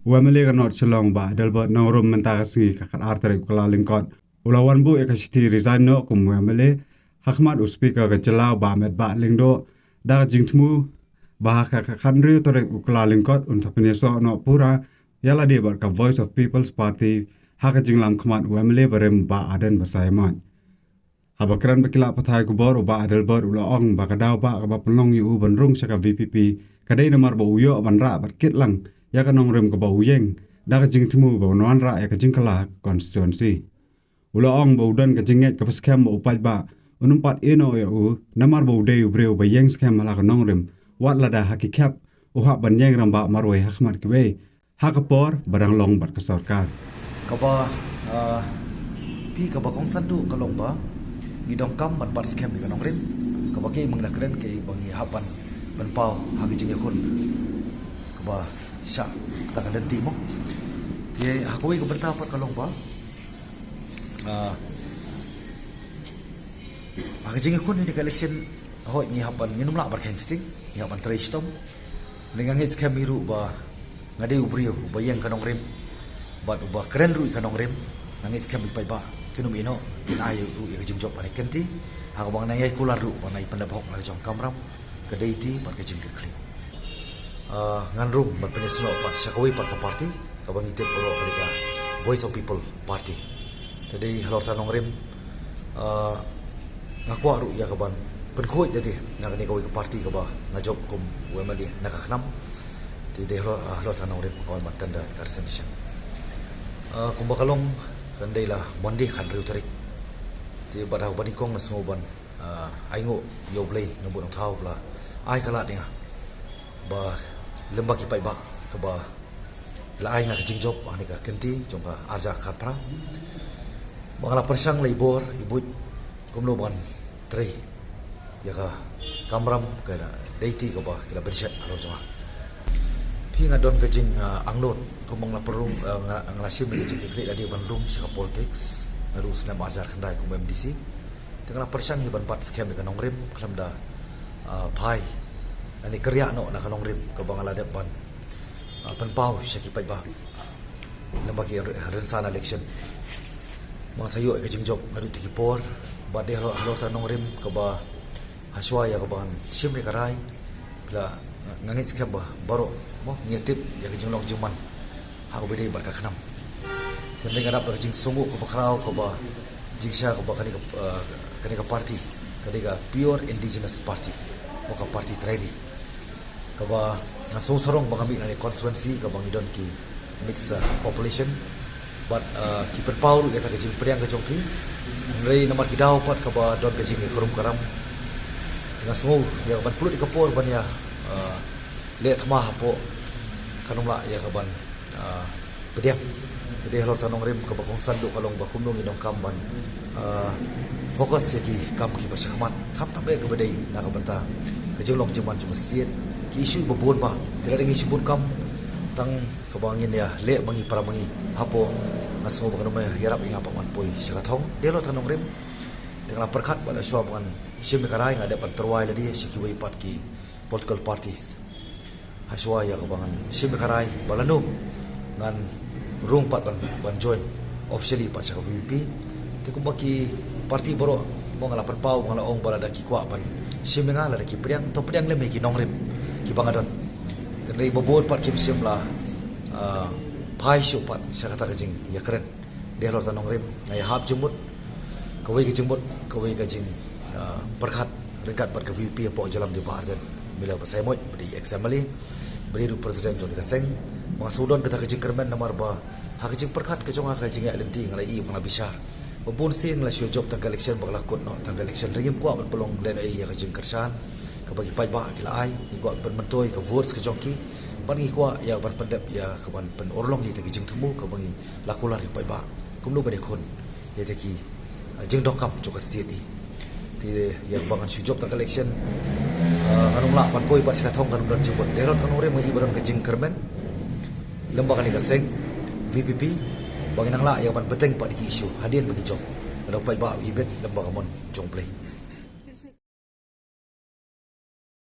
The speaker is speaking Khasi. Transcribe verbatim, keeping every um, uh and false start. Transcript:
U M L A ka North Shillong Bah Adelbert Nongrum mynta ka sngi ka khatar tarik u Kyllalyngkot u la wan buh ïa ka shithi resign noh kum u M L A ha khmat u Speaker ka jylla Bah Metbah Lyngdoh da ka jingthmu ba ha ka khathynriew tarik u Kyllalyngkot un sa pynïasoh noh pura ïa lade bad ka Voice of People's Party ha ka jinglam khmat u M L A barim Bah Ardent Basaiawmoit. Haba kren bad ki lad pathai khubor u Bah Adelbert u la ong ba ka daw ba kaba pynlong ïa u ban rung sha ka V P P ka dei namar ba u ïoh ban rah bad kit lang ïa ka nongrim kaba u ïeng da ka jingthmu ba un wanrah ïa ka jingkylla constituency. U la ong ba u don ka jingngeit kaba skhem ba u paidbah un ym pat ïehnoh ïa u namar ba u dei u briew ba ïeng skhem ha la ka nongrim wat lada ha ki khep u hap ban ïeng rangbah marwei ha khmat kiwei ha ka por ba dang long bad ka sorkar. Kaba, ah, phi kaba kongsan duh ka long ba ngi donkam ban bat skhem ïa ka nongrim. Kaba kaei ma nga la kren kaei ba ngi hap ban, ban pynpaw ha ka jingïakhun kaba shah tang ka lynti mo. Te ha kawei ka bynta pat ka long ba, ah, ha ka jingïakhun ïa ka election, hooid ngi hap ban, ngin ym lah ban kheiñ sting, ngi hap ban trei shitom. Nga ngeit skhem ruh ba nga dei u briew uba ïeng ka nongrim bad uba kren ruh ïa ka nongrim. Nga ngeit skhem ba ki paidbah kin ym ïehnoh, kin ai ruh ïa ka jingjop ban ïa kynti ha kaba nga nang ïai kular ruh ban ïai pyndep hok na ka jong ka kamram, ka dei te bad ka jingkitkhlieh. Ah, ngan rung ban pynïasnoh pat sha kawei pat ka party kaba ngi tip baroh ka dei ka Voice of People Party. Te dei halor ta nongrim, ah, nga kwah ruh ïa ka ban pynkhuid da dei na kane kawei ka party kaba nga jop kum u M L A na ka khnam. Te dei halor, ah, halor ta nongrim ka wan ban tender ka resignation. Ah, kumba ka long kan dei la Monday khathynriew tarik. Te bad ha kaba nyngkong nga sngew ban, ah, ai nguh ïa U Blei Nongbuh Nongthaw ba la ai ka lad ïa nga ba lem bad ki paidbah kaba la ai nga ka jingjop ha kane ka kynti jong ka arhajar khatphra. Ba nga la pyrshang la i bor i buit kumno ban trei ïa ka kamram ka dei te kaba ki la pynshet halor jong nga. Phi nga don ka jing, ah, angnud kumba nga la pynrung, ah, nga, nga la shim ka jingkitkhlieh la dei ban rung sha ka politics naduh u snem arhajar khyndai kum u M D C. Te nga la pyrshang hi ban bat skhem ïa ka nongrim khlem da, ah, phai lane kyrïah noh na ka nongrim kaba nga la dep ban, ah, pynpaw sha ki paidbah lem bad ki rynsan election. Ba nga sa ïoh ïa ka jingjop naduh te ki por bad dei halor, halor ta nongrim kaba hashwa ïa kaba ngan shim ïa ka rai. Phi la, nga ngeit skhem ba baroh mo ngi ïa tip ïa ka jinglong jingman ha kaba dei bad ka khnam. Hynrei nga dap da ka jingsngewnguh kaba khraw kaba jingshisha kaba kane ka, ah, kane ka party ka dei ka pure indigenous party, mo ka party trai ri. Kaba nga sngew sarong ba nga mih na kane ka constituency kaba ngi don ki mixed, ah, population. Bad, ah, ki pynpaw ruh ïa kata ka jingpdiang ka jong ki. Hynrei namar ki daw pat kaba don ka jingïakrum karam, nga sngew ïa ka ban pynlut ïa ka por ban ïa, ah, leh thma hapoh kan ym lah ïa ka ban, ah, pdiang. Te dei halor ta nongrim kaba kongsan duh ka long ba kumno ngi donkam ban, ah, focus ïa ki kam kiba shakhmat. Khamtam eh kaba dei na ka bynta ka jinglong jingman jong ka state. Ki issue ba bun ba te lada ngi shu bun kam tang kaba ngin ïa leh ma ngi para ma ngi hapoh, nga sngew ba kan ym ïarap ïa nga pat ban poi sha ka thong. Dei halor ta nongrim te nga la pyrkhat bad hashwa ba ngan shim ïa ka rai nga dep ban tyrwa ïa lade sha kiwei pat ki political parties. Hashwa ïa kaba ngan shim ïa ka rai ba lano ngan rung pat ban, ban join officially pat sha ka V P P. Te kumba ki party baroh mo nga la pynpaw, nga la ong ba lada ki kwah ban shim ïa nga, lada ki pdiang, to pdiang lem ïa ki nongrim kiba nga don. Te hynrei ba bun pat kim shym la, ah, phai shuh pat sha kata ka jingïakren. Dei halor ta nongrim nga ïahap jingmut, kawei ka jingmut, kawei ka jing, ah, pyrkhat ryngkat bad ka V P P hapoh jylla dei Bah Ardent Miller Basaiawmoit ba dei ex M L A, ba dei ruh president jong ka seng. Ba nga shu don kata ka jingkyrmen namar ba ha ka jingpyrkhat ka jong nga, ka jingïaid lynti nga la ïohi, nga la bishar ba bun sien nga la shu jop tang ka election bad ka la kut noh tang ka election. Hynrei ngim kwah ban pynlong lehnohei ïa ka jingkyrshan kaba ki paidbah ki la ai. Ngi kwah ban pynmyntoi ka votes ka jong ki bad ngi kwah ïa ban pyndep ïa ka ban pynurlong ïa kita ki jingthmu kaba ngi la kular ïa ki paidbah kumno ban ïakhun ïa kita ki, ah, jingdonkam jong ka state hi. Te ïa kaba ngan shu jop tang ka election, ah, ngan ym lah ban poi pat sha ka thong, kan ym don jingmut. Dei halor ta nongrim nga i ba don ka jingkyrmen lem bad kane ka seng V P P ba ngin nang lah ïa ban bteng pat ïa ki issue hadien ba ngi jop. Lada u paidbah u ibit lem bad ka mon jong U Blei.